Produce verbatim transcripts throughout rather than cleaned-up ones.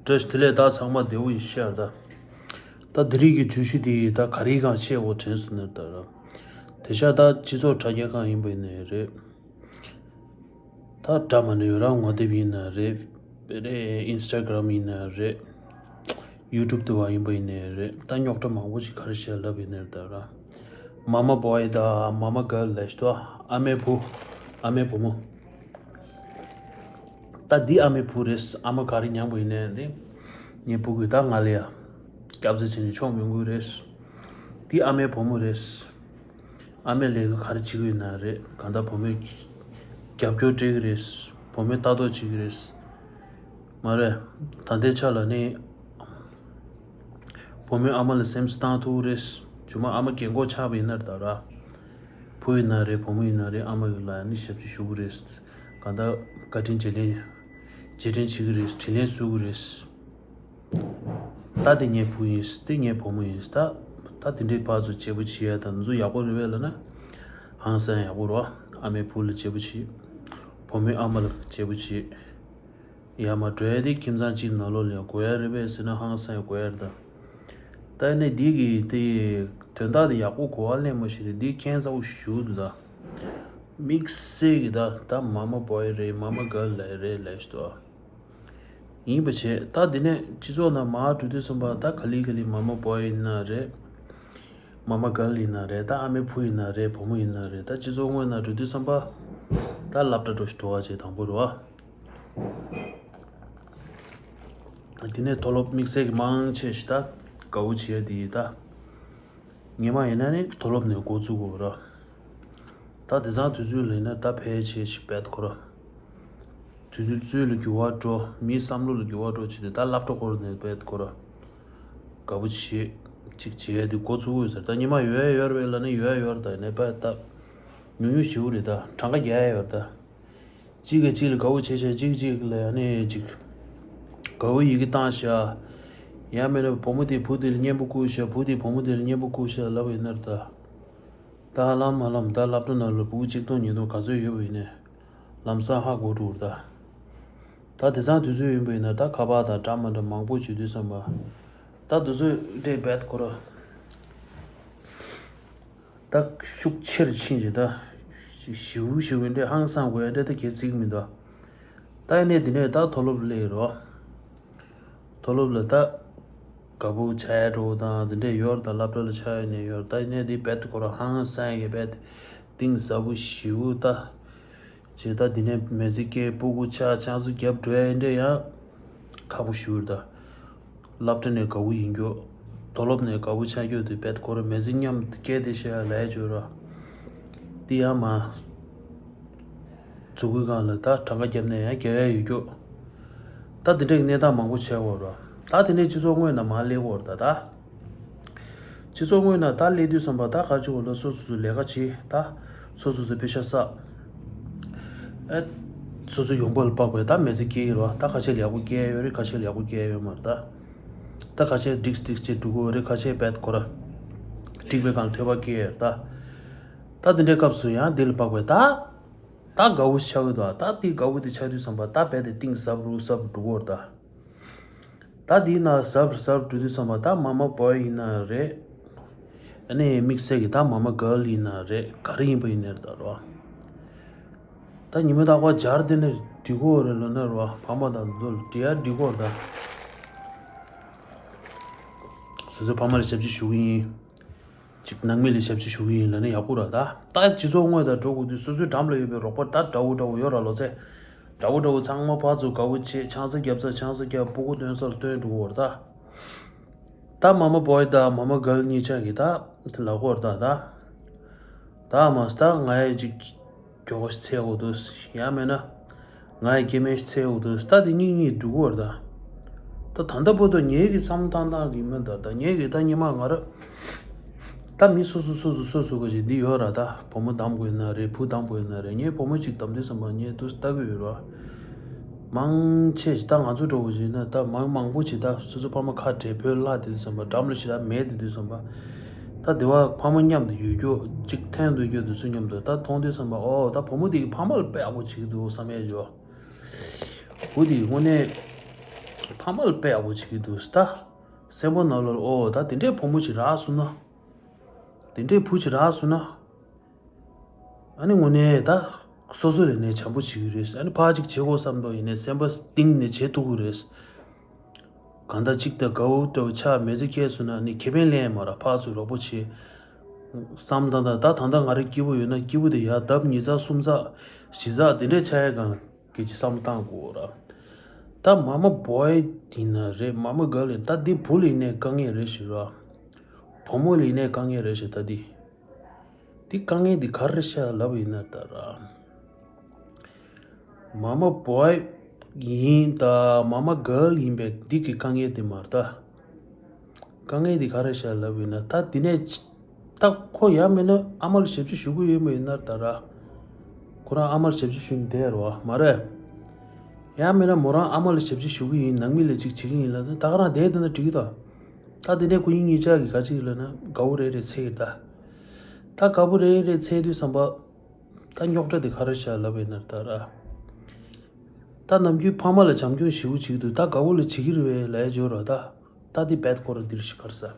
བཀྲ་ཤིས་བདེ་ལེགས། ད་ཚང་མ་བདེ་པོ་ཡིན་ཤག་ད། ད་དེ་རིང་གི་བརྗོད་གཞི་དེ་ད་ག་རེ་གང་བཤད་དགོས་དྲན་སོང་ནས་ད་ར། དེང་སང་ད་སྤྱི་ཚོགས་དྲ་རྒྱ་སྒང་ཡིན་པ་ཡིན་ནའི་རེད། ད་འདྲ་མི་འདྲ་ཡོད་ར། ངོ་དེབ་ཡིན་ན་རེད། རེད། ཨིན་སི་ཊ་གྷི་རམ་ཡིན་ན་རེད། ཡུ་ཊུབ་དེ་བ་ཡིན་པ་ཡིན་ནའི་རེད། ད་རྙོག་དྲ་མང་པོ་ཞིག་ག་རེ་བཤད་ལབ་ཡིན་ནའི་ད་ར། མ་མ་བོའི་དང་མ་མ་གརལ་ལབ་ཤི་ཏོ། ཨ་མའི་བུ། ཨ་མའི་བུ་མོ། ད་འདི་ཨ་མའི་བུ་རེད། ཨ་མ་ག་རེ་མྱངས་པ་ཡིན་ནའི་འདི། ངའི་སྤུ་གུས་ད་ང་ལ་ཡ་སྐྱབས་རྗེ་བྱས་ནས་ཆོག་མི་དགོས་རེད། འདི་ཨ་མའི་བུ་མོ་རེད། ཨ་མས་ལས་ཀ་ག་རེ་བྱེད་ཀྱི་ཡོད་ན་རེད། གང་ལྟར་བུ་མོས་རྒྱབ་སྐྱོར་སྤྲད་ཀྱི་རེད། བུ་མོས་ལྟ་རྟོག་བྱེད་ཀྱི་རེད། མ་རེད། ད་ལྟའི་ཆ་ལ་ནི་བུ་མོས་ཨ་མ་ལ་སེམས་གཏིང་ཐུག་རེད། མཇུག་མ་ཨ་མ་རྒན་གོག་ཆགས་པ་ཡིན་ན་ད་ར། བུ་ཡིན་ན་རེད། བུ་མོ་ཡིན་ན་རེད། ཨ་མ་ཡིན་ལ་ནི་ཞབས་ཕྱི་ཞུ་གི་རེད། གང་ལྟར་བཀའ་དྲིན་རྗེས་ལེན་རྗེས་དྲན་བྱེད་ཀྱི་རེད། དྲིན་ལན་གཟོ་གི་རེད། ད་དེ་ངའི་བུ་ཡིན། དེ་ངའི་བུ་མོ་ཡིན། ད་ད་དེ་འདྲའི་ཕར་ཚུར་གཅེས་པོ་བྱེད་ཡ་ད་ང་ཚོ་ཡག་པོ་རེད་པས་ལབ་ན། ཧང་སང་ཡག་པོ་རེད་པ། ཨ་མའི་བུ་ལ་གཅེས་པོ་བྱེད། བུ་མོས་ཨ་མ་ལ་གཅེས་པོ་བྱེད། ཡར་མར་འགྲོ་ཡ་དེ་ཁྱིམ་ཚང་གཅིག་ནང་ལོགས་ལ་ཡང་དགོས་ཡ་རེད་པས་ཟེར་ན་ཧང་སང་ཡང་དགོས་ཡ་རེད་ད། ད་ནི་འདི་གི་དེ་དོན་དག་དེ་ཡག་པོ་གོ་བ་ལེན་མ་ཤེས་རེད། འདི་ཁྱད་མཚར་པོ་ཞེ་པོ་འདུག་ད། དམིགས་བསལ་གྱི་ད་ད་མ་མ་བོའི་རེད། མ་མ་གརལ་ལ་རེད་ལབ་ཤི་ཏོ། ཡིན་པ་བྱས་ད་འདི་ནས་སྤྱི་ཚོགས་ནང་མར་འགྲོ་དུས་ཙམ་པ་ད་ག་ལེ་ག་ལེ་མ་མ་བོའི་ཡིན་ན་རེད། མ་མ་གརལ་ཡིན་ན་རེད། ད་ཨ་མའི་བུ་ཡིན་ན་རེད། བུ་མོ་ཡིན་ན་རེད། ད་སྤྱི་ཚོགས་དངོས་ནང་འགྲོ་དུས་ཙམ་པ་ད་སློབ་གྲྭ་འགྲོ་ཞིག་འགྲོ་བ་བྱས་དང་པོ་རེད་པ། དེ་ནས་མཐོ་སློབ་དམིགས་བསལ་གྱི་མང་ཆེ་ཞིག་ད་དགའ་པོ་བྱེད་ཡ་དེ་ཡིན་ད། ངེས་མ་ཡིན་ན་ནི་མཐོ་སློབ་ནས་འགོ་བཙུགས་དགོས་ར། ད་དེང་སང་དུས་ཚོད་ལ་ཡིན་ན་ད་ཕལ་ཆེར་ཞིག་བེད་ཁོ་ར། དུས་ཚོད་ཚོད་ལ་འགྱུར་བ་འགྲོ། མིའི་བསམ་བློ་ལ་འགྱུར་བ་འགྲོ་བྱས་ཏེ་ད་སློབ་གྲྭ་སྐོར་ནས་བེད་ཁོ་ར། དགའ་པོ་བྱེད། ཅིག་བྱེད་ཡ་དེ་འགོ་བཙུགས་དགོས་ཟེར། ད་ཉི་མ་ཡོད་ཡ་ཡོད་རེད་པས་ལབ་ན་ཡོད་ཡ་ཡོད་རེད། ད་ཡིན་ནའི་བེད་ད་ཉུང་ཉུང་ཞེ་པོ་རེད། ད་གྲངས་ཀ་རྒྱག་ཡ་ཡོད་རེད་ད། གཅིག་གིས་གཅིག་ལ་དགའ་པོ་བྱས་ཤག་གཅིག་གཅིག་ལ་ཡང་ནས་གཅིག་དགའ་པོའི་ཡི་གེ་བཏང་ཤག་ཡང་མིན་ན་བུ་མོ་དེས་བུ་དེ་ལ་སྙན་པོ་བསྐུར་ཤག་བུ་དེས་བུ་མོ་དེ་ལ་སྙན་པོ་བསྐུར་ཤག་ལབ་པ་ཡིན་ན་ད། ད་ཧ་ལམ་ཧ་ལམ་ད་སློབ་གྲྭ་ནང་ལ་སྤུ་གུ་གཅིག་སྟོང་ཉིས་སྟོང་ག་ཚོད་ཡོད་པ་ཡིན་ནའི་ལམ་སང་ཧ་གོ་འགྲོ་གི་རེད་ད། ད་དེང་སང་དུས་ཚོད་ཡིན་པ་ཡིན་ན་ད་ཁ་པར་དང་འདྲ་མི་འདྲ་མང་པོ་བྱེད་དུས་ཙམ་པ། ད་དུས་ཚོད་འདྲས་བེད་ཁོ་ར། ད་ཤུགས་ཆེར་ཕྱིན་ཅིང་ད་ཞིའུ་ཞིའུ་འདྲ་ཧང་སང་དགོས་ཡ་འདྲ་ད་གལ་སྲིད་མི་འདུག་ད་ཡིན་ནའི་འདི་ནས་ད་མཐོ་སློབ་སླེབས་རོགས། མཐོ་སློབ་ལ་ད་དགའ་པོ་ཆགས་ཡ་འགྲོ་དང་འདི་འདྲ་ཡོད་རེད། ད་སློབ་གྲྭ་ལ་ཆགས་ཡ་ནས་ཡོད་རེད། ད་ཡིན་ནའི་འདི་བེད་ཁོ་ར་ཧང་སང་ཡ་གི་བེད་གཏིང་ཟབ་པོ་ཞིའུ་ད། བྱས་ད་འདི་ནས་མི་ཚེ་སྐྱེལ་སྤུ་གུ་ཆགས་ཆང་ས་རྒྱབ་འགྲོ་ཡ་འདྲ་ཡང་ཁག་པོ་ཞེ་པོ་རེད་ད། སློབ་གྲྭ་ནས་དགའ་པོ་ཡིན་རྒྱུ། མཐོ་སློབ་ནས་དགའ་པོ་ཆགས་རྒྱུ་དེ་བེད་ཁོ་ར་མི་ཚེ་མཉམ་དུ་སྐྱེལ་བསྡད་ཤག་ལབ་ཡ་ཅིག་ཡོད་ར། དེ་ཡང་མ་མཛུབ་གུའི་སྒང་ལ་ད་གྲངས་ཀ་བརྒྱབ་ནས་ཡང་རྒྱག་ཡ་ཡོད་རྒྱུ། ད་དེ་འདྲ་གི་གནས་སྟངས་མང་པོ་ཆགས་ཡོད་ར། ད་དེ་ནས་སྤྱི་ཚོགས་དངོས་ནང་མར་སླེབས་ཡོད་རེད་ད་ད། སྤྱི་ཚོགས་དངོས་ནང་ད་སླེབས་དུས་ཙམ་པ་ད་ག་རེ་བྱེད་དགོས་ལབ་ན་སོ་སོ་སོ་ལས་ཀ་བྱེད་ད། སོ་སོ་སོ་པེ་ཤ་བསགས། ཨེ། སོ་སོའི་ཡོང་འབབ་ལ་དཔག་པའི་ད་མི་ཚེ་སྐྱེལ་གྱི་རེད་པ། ད་ཁ་ཤས་ལ་ཡག་པོ་སྐྱེལ་ཡ་ཡོད་རེད། ཁ་ཤས་ལ་ཡག་པོ་སྐྱེལ་ཡ་ཡོད་མ་རེད་ད། ད་ཁ་ཤས་འགྲིག་འགྲིག་བྱས་འགྲོ་གི་ཡོད་རེད། ཁ་ཤས་བེད་ཁོ་ར་འགྲིག་པའི་སྒང་ལ་ཐོད་པ་སྐྱེལ་ཡ་རེད་ད། ད་དེ་འདྲའི་སྐབས་སུ་ཡང་འདི་ལ་དཔག་པའི་ད། ད་དགའ་པོ་ཆགས་ཀྱི་འདུག་ད་དེ་དགའ་པོ་དེ་ཆགས་དུས་ཙམ་པ་ད་རྦད་དེ་གཏིང་ཟབ་རུ་ཟབ་རུ་འགྲོ་གི་ཡོད་རེད་ད། ད་དེའི་ནང་ཟབ་རུ་ཟབ་རུ་འགྲོ་དུས་ཙམ་པ་ད་མ་མ་བོའི་ཡིན་ན་རེད། ཨ་ནི་དམིགས་བསལ་གྱི་ད་མ་མ་གརལ་ཡིན་ན་རེད། ག་རེ་ཡིན་པ་ཡིན་ནའི་རེད་ད་རོ། ད་ཉི་མ་རྟག་པར་སྦྱར་དེ་ནས་འགྲིག་གི་ཡོད་རེད་ལབ་ན་རོ། ཕ་མ་དང་འདི་ཚོ་ལ་འགྲིག་ཡ་འགྲིག་གི་ཡོད་རེད་ད། སོ་སོའི་ཕ་མ་ལ་ཞབས་ཕྱི་ཞུ་གི་ཡིན། ཅིག་ནང་མི་ལ་ཞབས་ཕྱི་ཞུ་གི་ཡིན་ལབ་ན་ཡག་པོ་རེད་ད། ད་སྤྱི་ཚོགས་དངོས་དང་འགྲོ་དགོས་དུས་སོ་སོའི་འགྲམ་ལ་ཡོད་པའི་རོགས་པ་ད་འདྲ་བོ་འདྲ་བོ་ཡོད་ར་ལོ་ཚེ། འདྲ་བོ་འདྲ་བོ་ཚང་མ་ཕར་ཚུར་དགའ་པོ་བྱེད། ཆང་ས་བརྒྱབ་ས་ཆང་ས་བརྒྱབ། སྤུ་གུ་སྟོན་སར་སྟོན་འགྲོ་གི་ཡོད་རེད་ད། ད་མ་མ་བོའི་དང་མ་མ་གརལ་གཉིས་ཆ་གིས་ད་ལབ་ཀྱི་ཡོད་རེད་ད་ད། ད་མ་ས་ད་ང་ཡི་ཅིག་མགྱོགས་པོ་ཞིག་འཚོལ་དགོས་འདུག་ཡང་མིན་ན། ང་ཡི་སྐྱེ་དམན་ཞིག་འཚོལ་དགོས་འདུག་ད་དེ་གཉིས་གཉིས་འགྲོ་གི་ཡོད་རེད་ད། ད་ད་ལྟ་བར་དུ་ངེད་ཀྱི་བསམ་བློ་བཏང་སྟངས་ཀྱི་མི་འདུག་ད་ངེད་ཀྱི་ད་སྔོན་མ་ང་རང་། ད་མི་སོ་སོ་སོ་སོ་སོ་སོ་ག་ཞིག་འདི་ཡོད་ར་ད། བུ་མོ་བདམས་དགོས་ན་རེད། བུ་བདམས་དགོས་ན་རེད། ངས་བུ་མོ་གཅིག་བདམས་དུས་ཙམ་པ་ངས་འདུག་ལྟ་གི་ཡོད་ར། མང་ཆེ་ཞིག་ད་ང་ཚོ་འདྲ་བོ་ཞིག་ན་ད་མང་མང་པོ་ཞིག་ད་སོ་སོ་ཕ་མ་ཁ་བྲལ་བོད་ལྷག་དེ་དུས་ཙམ་པ་འགྲམ་ལ་ཞིག་ད་མེད་དེ་དུས་ཙམ་པ། ད་དེ་བ་ཕ་མ་མཉམ་དུ་ཡོད་རྒྱུ་གཅིག་ཐེངས་དུ་ཡོད་དུས་ཚོད་མཉམ་དུ་ད་མཐོང་དུས་ཙམ་པ་ཨོ་ད་བུ་མོ་དེ་གི་ཕ་མ་ལ་དཔེ་ཡག་པོ་བྱེད་ཀྱི་འདུག་བསམ་ཡས་ཡོད། བུ་དེ་དངོས་གནས་ཕ་ ཨ་མ་ལ་དཔེ་ཡག་པོ་བྱེད་ཀྱི་འདུག་ད། སེམས་པ་ནང་ལོགས་ཨོ་ད་དེ་འདྲའི་བུ་མོ་ཅིག་རག་སོང་ན། དེ་འདྲའི་བུ་ཅིག་རག་སོང་ན། ཨ་ནི་དངོས་གནས་ད་སོ་སོ་ལས་ནས་བྱམས་པོ་བྱེད་ཀྱི་རེད། ཨ་ནི་ཕར་ཅིག་བྱེད་དགོས་བསམ་མདོག་ཡིན་ནས་སེམས་པ་གཏིང་ནས་བྱེད་ཐུབ་ཀྱི་རེད། གང་ལྟར་གཅིག་དང་དགའ་བོ་འདྲ་བོ་ཆགས་མེད་ཚེ་སྐྱེས་སོང་ན་ནི་ཁེ་ཕན་ལེན་མ་ར་ཕར་ཚུར་རོགས་པོ་བྱེད། བསམ་ད་ད་ད་ད་ལྟ་ང་རའི་སྐྱིད་པོ་ཡོད་ན་སྐྱིད་པོ་དེ་ཡར་ལྡབ་ཉིས་ཚག་གསུམ་ཚག་བཞི་ཚག་དེ་འདྲས་ཆགས་ཡ་གང་སྐད་ཅིག་བསམ་བློ་བཏང་དགོས་ར། ད་མ་མ་བོའི་ཡིན་ན་རེད། མ་མ་གརལ་ཡིན་ད་འདི་བུ་ལ་ཡིན་ནའི་དཀའ་ངལ་རེད་ཞུ་ར། བུ་མོ་ལ་ཡིན་ནའི་དཀའ་ངལ་རེད་ཞུ་ད་འདི། འདི་དཀའ་ངལ་འདི་ག་རེ་ཤ་ལབ་ཡིན་ན་ད་ར། མ་མ་བོའི་ཡིན་ད་མ་མ་གརལ་ཡིན་པའི་འདི་གི་དཀའ་ངལ་འདི་མ་རེད་ད། དཀའ་ངལ་འདི་ག་རེ་ཤ་ལབ་ཡིན་ན་ད་འདི་ནས་ད་ཁོ་ཡང་མིན་ན་ཨ་མ་ལ་ཞབས་ཕྱི་ཞུ་གི་ཡོད་མ་ཡིན་ན་ད་ར། ཁོ་རང་ཨ་མ་ལ་ཞབས་ཕྱི་ཞུ་ནི་དེ་རེད་བ་མ་རེད། ཡང་མིན་ན་མོ་རང་ཨ་མ་ལ་ཞབས་ཕྱི་ཞུ་གི་ཡིན་ནང་མི་ལ་ཅིག་བྱེད་ཀྱི་ཡིན་ལབ་ད་ག་རང་བསྡད་དེ་ན་འགྲིག་གི་ད། ད་དེ་ནས་ཁོ་ཡིན་གཉིས་ཆ་གི་ག་ཅིག་ལབ་ན་དགའ་བོ་རེ་རེ་འཚོལ་གི་ད། ད་དགའ་བོ་རེ་རེ་འཚོལ་དུས་བསམ་པ། ད་རྙོག་དྲ་དེ་ག་རེ་ཤ་ལབ་ཡིན་ན་ད་ར། ད་ནམ་རྒྱུན་ཕ་མ་ལ་བྱམས་སྐྱོང་ཞེ་པོ་བྱེད་ཀྱི་འདུག་ད་དགའ་བོ་ལ་བྱེད་ཀྱི་རེད་པས་ལབ་ཡ་འཇོག་ར་ད། ད་འདི་བད་ཁོ་ར་འདིར་ཤི་ཁར་ས།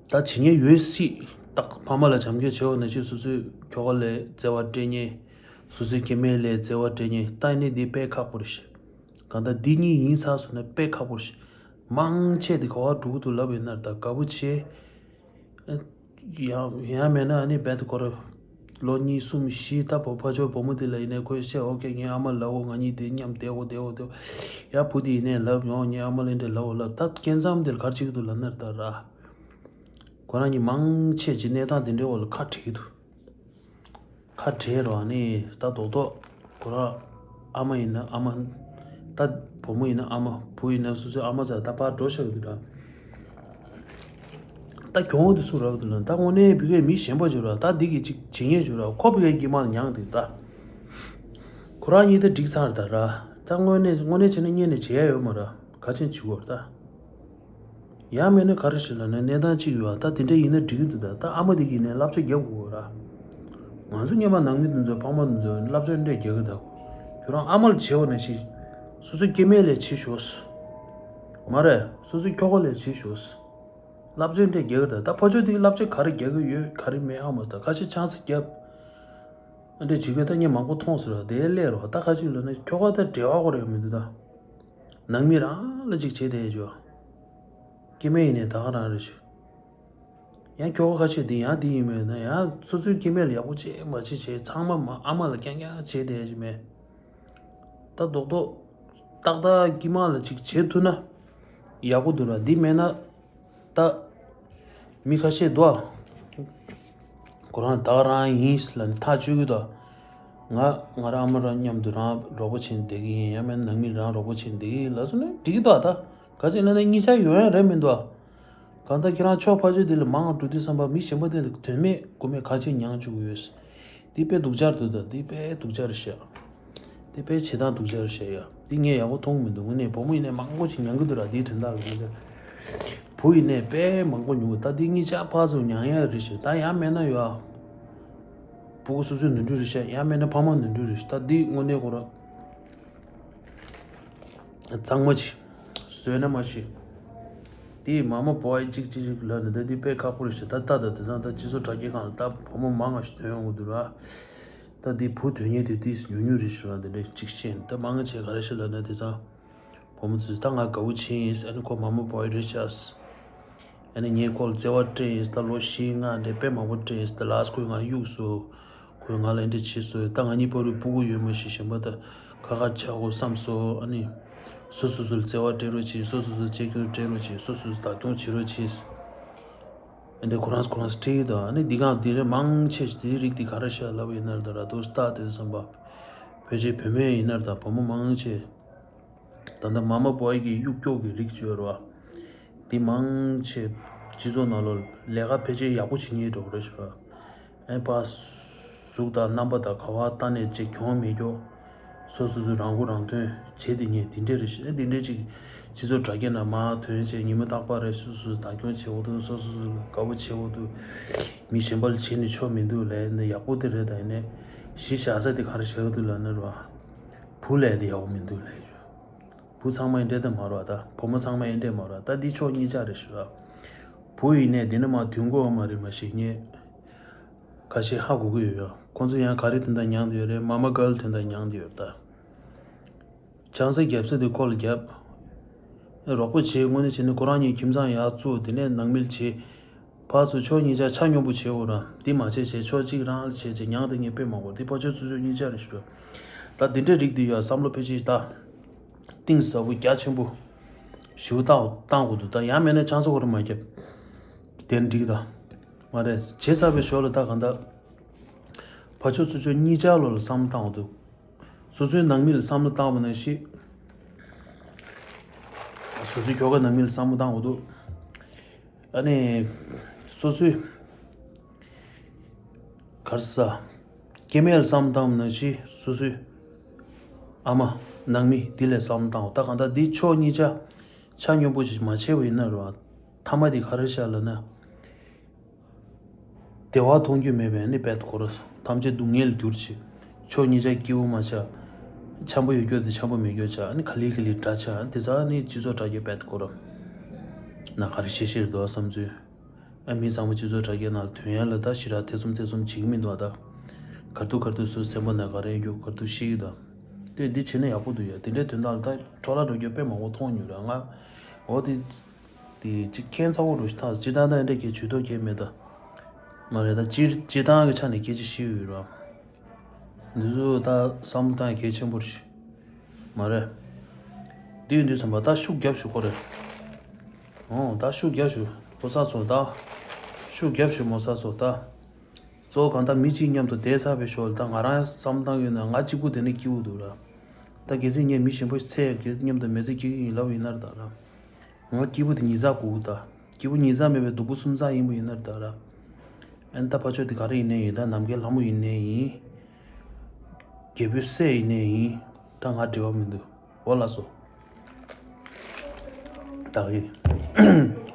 ད་བྱེད་ཉེན་ཡོད་སྲིད། ད་ཕ་མ་ལ་བྱམས་སྐྱོང་བྱེད་འོ་ན་ཅིག་སོ་སོའི་ཁྱོ་ག་ལ་བརྩེ་བ་སྤྲད་ཉེན། སོ་སོའི་སྐྱེ་དམན་ལ་བརྩེ་བ་སྤྲད་ཉེན་ད་ནི་འདི་དཔེ་ཁག་པོ་རེད་ཤག་གང་ལྟར་འདི་གཉིས་ཡིན་ཚར་སོང་ན་དཔེ་ཁག་པོ་རེད་ཤག་མང་ཆེ་འདི་ག་བ་འགྲོ་གི་འདུག་ལབ་ཡིན་ན་ད་དགའ་བོ་ཆེ། ཡང་ཡང་མེད་ན་ཨ་ནི་བད་ཁོ་ར། ལོ་གཉིས་གསུམ་བཞི་ད་བོ་ཕ་ཆོས་བུ་མོ་དེ་ལ་ཡིན་ནའི་ཁོས་བཤད་འོ་ཀེ་ངའི་ཨ་མ་ལབ་འོ་ང་གཉིས་དེ་མཉམ་བསྡད་འོ་བསྡད་འོ་བསྡད་འོ། ཡ་བུ་དེ་ཡིན་ནའི་ལབ་ཡོང་ངའི་ཨ་མ་ལ་འདྲ་ལབ་འོ་ལབ་ད་སྐྱེ་མཚམས་དེ་ལ་ག་རེ་བྱེད་ཀྱི་འདུག་ལབ་ན་ད་ར། ཁོ་རང་གཉིས་མང་ཆེ་གྱི་གནས་སྟངས་དེ་འདྲའི་འོག་ལ་ཁ་བྲལ་གྱི་འདུག་ཁ་བྲལ་རོགས་ནི་ད་རྡོག་རྡོག་ཁོ་རང་ཨ་མ་ཡིན་ན་ཨ་མ། ད་བུ་མོ་ཡིན་ན་ཨ་མ་བུ་ཡིན་ན་སོ་སོའི་ཨ་མ་ཚ་ད་པར་འགྲོ་ཤག་འདུག་ར། ད་གྱོང་འདི་སུ་རག་འདུག་ན་ད་དངོས་གནས་བི་གའི་མི་གཞན་པ་བྱོས་ར་ད་འདི་གི་ཅིག་བྱེད་ཉེས་བྱོས་ར་ཁོ་བི་གའི་དཀྱིལ་མར་མྱངས་འདུག་ད། ཁོ་རང་གཉིས་ད་འགྲིག་ཚར་ད་ར། ད་དངོས་གནས་དངོས་གནས་བྱས་ན་གཉེན་ནས་བྱེད་ཡ་ཡོད་མ་ར་ག་ཅན་བྱེད་དགོས་ར་ད། ཡང་མིན་ན་ག་རེ་ཞིག་ལབ་ན་གནས་སྟངས་གཅིག་ཡོད་ཨ་ད་དེ་འདྲ་ཡིན་ན་འགྲིག་གི་འདུག་ད་ད་ཨ་མ་དེ་གིས་ནས་བསླབ་བྱ་རྒྱབ་དགོས་ར། ང་ཚོ་སྔོན་མ་ནང་མི་དེ་ཚོ་ཕ་མ་དེ་ཚོ་བསླབ་བྱ་འདྲ་རྒྱག་གི་ད། ཁྱོད་རང་ཨ་མ་ལ་བྱས་པ་ནང་བཞིན། སོ་སོའི་སྐྱེ་དམན་ལ་བྱེད་ཤོག་མ་རེད་སོ་སོའི་ཁྱོ་ག་ལ་བྱེད་ཤོག་བསླབ་བྱ་འདྲ་རྒྱག་གི་ད་ད་ཕ་ཆོས་དེ་བསླབ་བྱ་ག་རེ་རྒྱག་གི་ཡོད་ག་རེ་མེད་ཨ་མ་ད་ཁ་ཤས་ཆང་ས་རྒྱབ། ཨ་འདྲ་བྱེད་དགོས་ད་ངས་མང་པོ་མཐོང་ཟེར་བ་དེ་ལས་རོ་ད་ཁ་ཅིག་ལོ་ན་ཁྱོ་ག་ད་འབྲེལ་བ་ཁོ་རེ་མི་འདུག་ད། ནང་མི་རང་ལ་ཅིག་བྱེད་དེ་ཡོད་ཅོ། སྐྱེ་དམན་ཡིན་ནའི་ད་ག་རང་རེ་ཞུ། ཡང་ཁྱོ་ག་ཁ་ཤས་དེ་ཡང་དེ་ཡིན་མོད་ན་ཡང་སོ་སོའི་སྐྱེ་དམན་ལ་ཡག་པོ་བྱེད་མ་བྱེད་བྱེད་ཚང་མ་མ་ཨ་མ་ལ་རྐྱང་རྐྱང་བྱེད་དེ་ཡོད་ཅིག་མེད། ད་རྡོག་རྡོག་ཏག་ཏག་དཀྱིལ་མ་ལ་ཅིག་བྱེད་ཐུབ་ན་ཡག་པོ་འདུག་ར་འདི་མེད་ན། ད། མི་ཁ་ཤས་འདུག་ཨ། ཁོ་རང་ད་ག་རང་ཡིན་ལབ་ནས་ཐག་གཅོད་ཀྱི་འདུག་ང་ང་རང་ཨ་མ་རང་མཉམ་དུ་རང་རོགས་པ་བྱེད་བསྡད་ཀྱི་ཡིན་ཡང་མིན་ནང་མི་རང་རོགས་པ་བྱེད་བསྡད་ཀྱི་ཡིན་ལབ་སོང་ན་འགྲིག་གི་འདུག་ཨ་ད། ག་ཚོད་ལབ་ན་གཉིས་ཆ་ཡོང་ཡ་རེད་མི་འདུག་ཨ། གང་ལྟར་ཁྱེད་རང་ཕྱོགས་ཕ་ཆོས་འདི་ལ་མང་བ་འགྲོ་དུས་བསམ་པ་མི་གཞན་པ་དེ་ལ་དོན་མེད་མགོ་མེད་ག་ཚོད་མྱངས་བཅུག་གི་ཡོད། འདི་དཔེ་སྡུག་ཅག་འདུག་ད་འདི་དཔེ་སྡུག་ཅག་རེད་ཤག་འདི་དཔེ་བྱེད་སྟངས་སྡུག་ཅག་རེད་ཤག་ཡ། འདི་ངས་ཡག་པོ་མཐོང་གི་མི་འདུག་དངོས་གནས་བུ་མོ་ཡིན་ནའི་མང་པོ་ཅིག་མྱང་གི་འདུག་ར་འདིའི་དོན་དག་ལ་ངས་ཀྱང་། བུ་ཡིན་ནའི་དཔེ་མང་པོ་མྱོང་གི་ད་འདི་གཉིས་ཆ་ཕར་ཚུར་མྱང་ཡ་རེད་ཤག་ད་ཡང་མེད་ན་ཡ། སྤུ་གུ་སོ་སོའི་ནོར་འཁྲུལ་རེད་ཤག་ཡང་མེད་ན་ཕ་མ་ནོར་འཁྲུལ་རེད་ཤག་ད་འདི་དངོས་གནས་ཁོ་ར། གཙང་མ་ཅིག་བཟོས་ན་མ་ཤེས། དེ་མ་མ་བོའི་གཅིག་གཅིག་གཅིག་ལབ་ནས་ད་དེ་དཔེ་ཁག་པོ་རེད་ཤག་ད་ལྟ་ད་དེང་སང་ད་སྤྱི་ཚོགས་དྲ་རྒྱའི་སྒང་ལ་ད་བུ་མོ་མང་ང་ཞིག་ཐོན་ཡོང་གི་འདུག་ར། ད་དེ་བུ་ཐོན་མཁན་དེ་དེ་ཉུང་ཉུང་རེད་ཤག་ར་དེ་འདྲ་གཅིག་བཤད་ནས་ད་མང་ང་ཆེ་ག་རེ་ཤག་ལབ་ན་དེང་སང་བུ་མོ་ཚོས་ད་ང་དགའ་བོ་བྱས་ཡིན་ཨ་ནི་ཁོ་མ་མ་བོའི་རེད་ཤག་ཨ་ནི་ངས་ཁོ་ལ་བརྩེ་བ་སྤྲད་ཡིན་ད་ལོ་བཞི་ལྔ་འདྲ་དཔེ་མང་པོ་སྤྲད་ཡིན་ད་ལགས་ཁོས་ང་གཡུགས་སོང་། ཁོས་ང་ལ་འདི་འདྲ་བྱས་སོང་ད་ང་གཉིས་བར་དུ་སྤུ་གུ་ཡོད་མ་ཤེས་གཞན་པ་ད་ཁ་ཁ་ཆག་གོ་བསམ་སོང་ཨ་ནི། སོ་སོ་སོ་ལ་བརྩེ་བ་སྤྲད་རོགས་གྱིས་སོ་སོ་སོ་ལ་གཅེས་སྐྱོང་སྤྲད་རོགས་གྱིས་སོ་སོ་སོ་བདག་སྐྱོང་བྱེད་རོགས་གྱིས། ཨ་འདྲ་ཁོ་རང་ཁོ་རང་སྤྲད་ཡོད་ད་ཨ་ནི་འདི་གང་འདི་རེ་མང་ཆེ་འདི་རིགས་འདི་ག་རེ་བཤད་ལབ་ཡིན་ན་ད་ར་དོ་སྟག་དེ་བསམ་པ། བོད་ཆས་བུད་མེད་ཡིན་ན་ད་བུ་མོ་མང་ཆེ། ད་ལྟ་མ་མ་བོའི་གི་གཡུག་སྐྱོག་གི་རིགས་ཡོད་རེད་བ། འདི་མང་ཆེ་སྤྱི་ཚོགས་ནང་ལོགས་ལས་ཀ་ཕལ་ཆེར་ཡག་པོ་བྱེད་མཁན་འགྲོ་གི་རེད་ཤག་ཨེ་པ། གཟུགས་དང་རྣམ་པ་དང་ག་བ་ལྟ་ནས་ཅིག་གྱོང་མེད་སྐྱོ། སོ་སོ་སོ་རང་མགོ་རང་ཐོན་བྱེད་དེ་ཉེ་དེ་འདྲས་རེད་ཤག་ཨེ་དེ་འདྲས་ཅིག་སྤྱི་ཚོགས་དྲ་རྒྱ་ནང་མ་ཐོན་བྱས་ཉི་མ་རྟག་པར་རེ་སོ་སོ་བདག་སྐྱོང་བྱེད་འོ་དུ་སོ་སོ་སོ་དགའ་བོ་བྱེད་འོ་དུ། མི་གཞན་པ་ལ་བྱེད་ནས་ཆོག་མི་འདུག་ལས་འདི་ཡག་པོ་དེ་རེད་ད་ཡིན་ནས་གཞི་བཞག་ས་དེ་ག་རེ་བཞག་འདུག་ལབ་ན་རེད་བ། བུ་ལས་དེ་ཡག་པོ་མི་འདུག་ལས་ཡོད། བུ་ཚང་མ་ཡིན་འདྲེ་དེ་མ་རོ་ད། བུ་མོ་ཚང་མ་ཡིན་འདྲེ་མ་རོ་ད། འདི་ཕྱོགས་གཉིས་ཆ་རེད་ཞུ་ར། བུ་ཡིན་ནས་འདི་ནི་མ་དུས་འགོ་བ་མ་རེད་མ་ཤེས་ངས། ཁ་ཤས་ཧ་གོ་གི་ཡོད་ཡ། ཁོང་ཚོ་ཡང་ག་རེ་དོན་དག་མྱངས་བསྡད་ཡོད་རེད། མ་མ་གལ་དོན་དག་མྱངས་བསྡད་ཡོད་ད། ཆང་ས་རྒྱབ་ས་དེ་ཁོ་ལ་རྒྱབ། རོགས་པ་བྱེད་དངོས་གནས་བྱས་ནས་ཁོ་རང་གཉིས་ཁྱིམ་ཚང་ཡར་བཙུགས། དེ་ནས་ནང་མིལ་བྱེད། ཕར་ཚུར་ཕྱོགས་གཉིས་ཆ་ཆ་སྙོམས་པོ་བྱེད་འོ་ར། འདི་མ་བྱེད་བྱེད་ཕྱོགས་གཅིག་རང་ལ་བྱེད་བྱེད་མྱངས་དེ་ངས་དཔེ་མ་གོ། འདི་ཕར་ཕྱོགས་ཚུར་ཕྱོགས་གཉིས་ཆ་རེད་ཞུ། ད་འདི་འདྲའི་རིགས་འདི་ཡོད་བསམ་བློ་ཕལ་ཆེར་ད། གཏིང་ཟབ་པོ་རྒྱ་ཆེན་པོ་ཞེ་པོ་བཏང་བཏང་དགོས་འདུག་ད་ཡང་མེད་ན་ཆང་ས་ཁོ་རང་མ་རྒྱབ། དེ་འགྲིག་ད། མ་རེད། བྱས་ཚར་བའི་ཞོར་ལ་ད་གང་ལྟར་ཕར་ཕྱོགས་ཚུར་ཕྱོགས་གཉིས་ཆ་ལོ་ལ་བསམ་བློ་བཏང་དགོས་འདུག་སོ་སོའི་ནང་མི་ལ་བསམ་བློ་བཏང་བ་ནང་བཞིན། སོ་སོའི་ཁྱོ་ག་ནང་མི་ལ་བསམ་བློ་བཏང་དགོས་འདུག་ཨ་ནི། སོ་སོའི། གར་ས། སྐྱེ་དམན་ལ་བསམ་བློ་བཏང་བ་ནང་བཞིན་སོ་སོའི། ཨ་མ། ནང་མི་འདི་ལ་བསམ་བློ་བཏང་དགོས། ད་གང་ལྟར་འདི་ཕྱོགས་གཉིས་ཆ། ཆ་སྙོམས་པོ་ཞིག་མ་བྱས་པ་ཡིན་ན་རོ། ཐ་མ་དེ་ག་རེ་ཤར་ལབ་ན། བདེ་བ་མཐོང་རྒྱུ་མེད་པའི་ནི་དཔལ་དུ་གོ་ར། ཐམས་ཅད་སྡུག་བསྔལ་གྱུར་ཅིག་ཕྱོགས་གཉིས་ཆ་སྐྱིད་པོ་མ་ཆགས། འཆམ་པོ་ཡོད་རྒྱུ་དེ་འཆམ་པོ་མེད་རྒྱུ་ཆགས། ནི་ག་ལེ་ག་ལེ་འདྲ་ཆགས། དེ་ཚ་ནི་སྤྱི་ཚོགས་དྲ་རྒྱའི་དཔལ་དུ་གོ་ར། ན་ག་རེ་ཤེས་ཤེས་རེད་འདུག་བསམ་ཚུལ། ཨ་མི་ཚང་མ་སྤྱི་ཚོགས་དྲ་རྒྱའི་ནང་ལ་དོན་ཡ་ལ་ད་ཞི་ར་ཐེ་ཚོམ་ཐེ་ཚོམ་བྱེད་ཀྱི་མི་འདུག་ད། ག་དུས་ག་དུས་སུ་སེམས་པ་ན་ག་རེ་ཡོད་རྒྱུ་ག་དུས་ཤེས་ཀྱི་འདུག་དེ་འདི་བྱེད་ན་ཡག་པོ་འདུག་ཡ། དེ་འདྲའི་དོན་དག་ལ་ད་འཕྲོ་བརླག་འགྲོ་རྒྱུ་དཔེ་མང་པོ་མཐོང་མྱོང་ར་ང་། འོ་དེ། དེ་གཅིག་ཁྱད་མཚར་པོ་འདྲ་ཞིག་ཐག་སྤྱིར་བཏང་ད་འདྲ་གི་ཇུས་གཏོགས་གལ་མེད་ད། མ་རེད་ད། སྤྱིར་སྤྱིར་བཏང་གི་ཆ་ནས་སྐད་ཆ་བཤད་ཡོད་ར། འདི་ཚོ་ད་བསམ་བློ་བཏང་གལ་ཆེན་པོ་རེད། མ་རེད། འདི་ཡིན་དུས་ཙམ་པ་ད་ཤུགས་རྒྱབ་ཞུ་ཁོ་རེད། ཨོ་ད་ཤུགས་རྒྱབ་ཞུ། ཕོ་གསར་ཚོ་ད། ཤུགས་རྒྱབ་ཞུ་མོ་གསར་ཚོ་ད། གཙོ་བོ་གང་ལྟར་མི་གཅིག་མཉམ་དུ་བསྡད་ཚར་བའི་ཞོར་ད་ང་རང་བསམ་བློ་བཏང་ཡོད་ན་ང་གཅིག་པུ་དེ་ནས་སྐྱིད་པོ་འདུག་ར། ད་གལ་སྲིད་ངས་མི་གཞན་པ་ཚེ་གི་མཉམ་དུ་མི་ཚེ་སྐྱེལ་གྱི་ཡིན་ལབ་ཡིན་ན་ར་ད་ར། ང་སྐྱིད་པོ་དེ་ཉིས་བརྩེགས་དགོས་ད། སྐྱིད་པོ་ཉིས་བརྩེགས་མེད་པའི་སྡུག་པོ་སུམ་བརྩེགས་ཡིན་པ་ཡིན་ན་ར་ད་ར། ཨན་ད་ཕ་ཆོས་དེ་ག་རེ་ཡིན་ནའི་ཡིན། ད་ནམ་མཁའི་ལྷ་མོ་ཡིན་ནའི་ཡིན། རྒྱལ་པོའི་སྲས་ཡིན་ནའི་ཡིན། ད་ང་འབྲེལ་བ་མི་འདུག་འོ་ལགས་སོ། ད་གི།